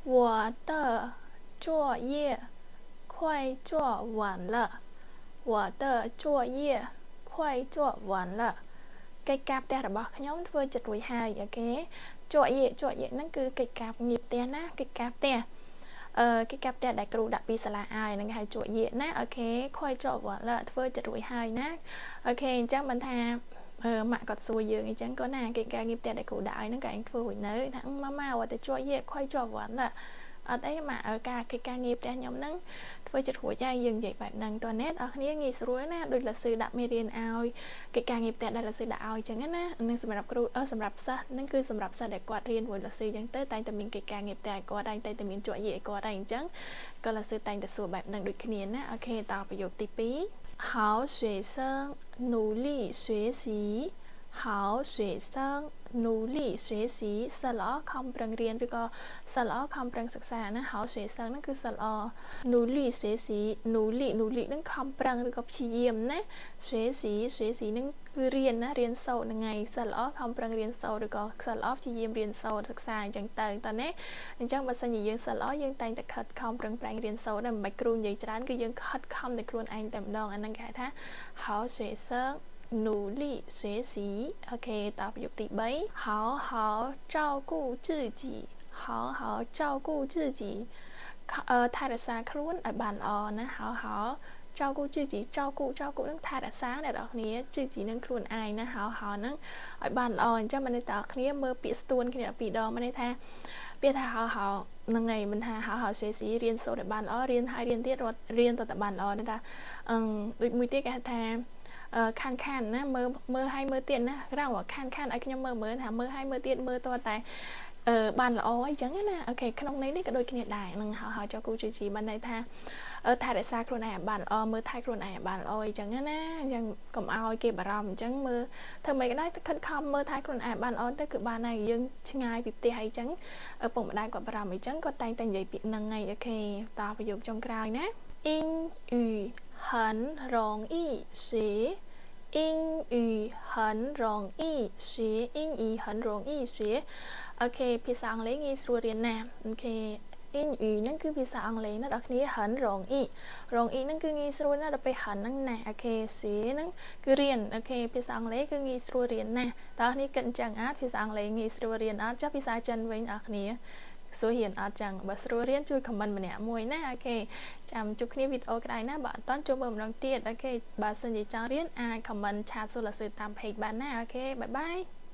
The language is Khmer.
我的作业快做完了。我的作业快做完了。កិច្ចការផ្ទះរបស់ខ្ញុំធ្វើជិតរួចហើយ OK 作业 作业 ហ្នឹងគឺកិច្ចការងារផ្ទះណាកិច្ចការផ្ទះអឺកិច្ចការផ្ទះដែលគ្រូដាក់ពីសាលាឲ្យហ្នឹងគេហៅ 作业 ណា OK 快做完了 ធ្វើជិតរួចហើយណា OK អញ្ចឹងមិនថាម៉ាក់គាត់សួរយើងអញ្ចឹងក៏ណាកិច្ចការងារផ្ទះដែលគ្រូដាក់ឲ្យហ្នឹងក៏ឯងធ្វើរួចនៅថា妈妈我的作业快做完了អត់អីម៉ាក់ការកិច្ចការងារផ្ទះខ្ញុំហ្នឹងធ្វើចិត្តរួចហើយយើងនិយាយបែបហ្នឹងតើណាបងប្អូនងាយស្រួលណាដូចលស៊ឺដាក់មេរៀនឲ្យកិច្ចការងារផ្ទះដែលលស៊ឺដាក់ឲ្យអញ្ចឹងណានឹងសម្រាប់គ្រូសម្រាប់សិស្សហ្នឹងគឺសម្រាប់សិស្សដែលគាត់រៀនមួយលស៊ឺអញ្ចឹងទៅតែងតែមានកិច្ចការងារផ្ទះឲ្យគាត់តែងតែមាន作业 ឲ្យគាត់ដែរអញ្ចឹងក៏លស៊ឺតែងតែសួរបែបហ្នឹងដូចគ្នាណា OK តប្រយោគទី2好学生努力学习好学生努力学习សិស្សល្អខំប្រឹងរៀនឬក៏សិស្សល្អខំប្រឹងសិក្សាណា好学生ហ្នឹងគឺសិស្សល្អ努力学习努力努力ហ្នឹងខំប្រឹងឬក៏ព្យាយាមណា学习学习ហ្នឹងគឺរៀនណារៀនសូត្រហ្នឹងឯងសិស្សល្អខំប្រឹងរៀនសូត្រឬក៏សិស្សល្អព្យាយាមរៀនសូត្រសិក្សាអញ្ចឹងទៅតើណាអញ្ចឹងបើសិនជាយើងសិស្សល្អយើងតែងតែខិតខំប្រឹងប្រែងរៀនសូត្រដែរមិនបាច់គ្រូនិយាយច្រើនគឺយើងខិតខំតែខ្លួនឯងតែម្ដងអាហ្នឹងគេហៅថា好学生努力学习 OK តប្រយោគទី3好好照顾自己好好照顾自己ថែរក្សាខ្លួនឲ្យបានល្អណា好好照顾自己照顾照顾នឹងថែរក្សាអ្នកនរគ្នា自己នឹងខ្លួនឯងណា好好នឹងឲ្យបានល្អអញ្ចឹងមិនន័យតើគ្នាមើលពាក្យស្ទួនគ្នាពីរដងមិនន័យថាពាក្យថា好好ហ្នឹងហើយមិនថា好好学习រៀនសូត្រឲ្យបានល្អរៀនហើយរៀនទៀតរត់រៀនទៅតែបានល្អនេះថាអឺដូចមួយទៀតគេហៅថាខានខានណាមើលមើលឲ្យមើលទៀតណារងខានខានឲ្យខ្ញុំមើលមើលថាមើលឲ្យមើលទៀតមើលតតែអឺបានល្អអញ្ចឹងណា OK ក្នុងន័យនេះក៏ដូចគ្នាដែរនឹង好好照顾自己បានន័យថាថែរក្សាខ្លួនឯងឲ្យបានល្អមើលថែខ្លួនឯងឲ្យបានល្អអញ្ចឹងណាយ៉ាងកុំឲ្យគេបារម្ភអញ្ចឹងមើលធ្វើម៉េចក៏ដោយខិតខំមើលថែខ្លួនឯងបានល្អទៅគឺបានហើយយើងឆ្ងាយពីផ្ទះអីចឹងឪពុកម្ដាយគាត់បារម្ភអីចឹងគាត់តែងតែនិយាយពាក្យហ្នឹងហើយ OK តប្រយោគចុងក្រោយណា英语很容易学英语很容易学英语很容易学 OK ភាសាអង់គ្លេសងាយស្រួលរៀនណាស់ OK 英语ហ្នឹងគឺភាសាអង់គ្លេសណាដល់គ្នា很容易容易ហ្នឹងគឺងាយស្រួលណាស់ដល់ពេល很ហ្នឹងណាស់ OK 学ហ្នឹងគឺរៀន OK ភាសាអង់គ្លេសគឺងាយស្រួលរៀនណាស់តើនេះគិតអញ្ចឹងអត់ភាសាអង់គ្លេសងាយស្រួលរៀនអត់ចុះភាសាចិនវិញអស់គ្នាស្រួលរៀនអត់ចឹងបើស្រួលរៀនជួយ comment ម្នាក់មួយណា OK ចាំជួបគ្នាវីដេអូក្រោយណាបើអត់តជួបមើលម្ដងទៀត OK បើសិនជាចង់រៀនអាច comment chat សួរលសឺតាម page បានណា OK bye bye.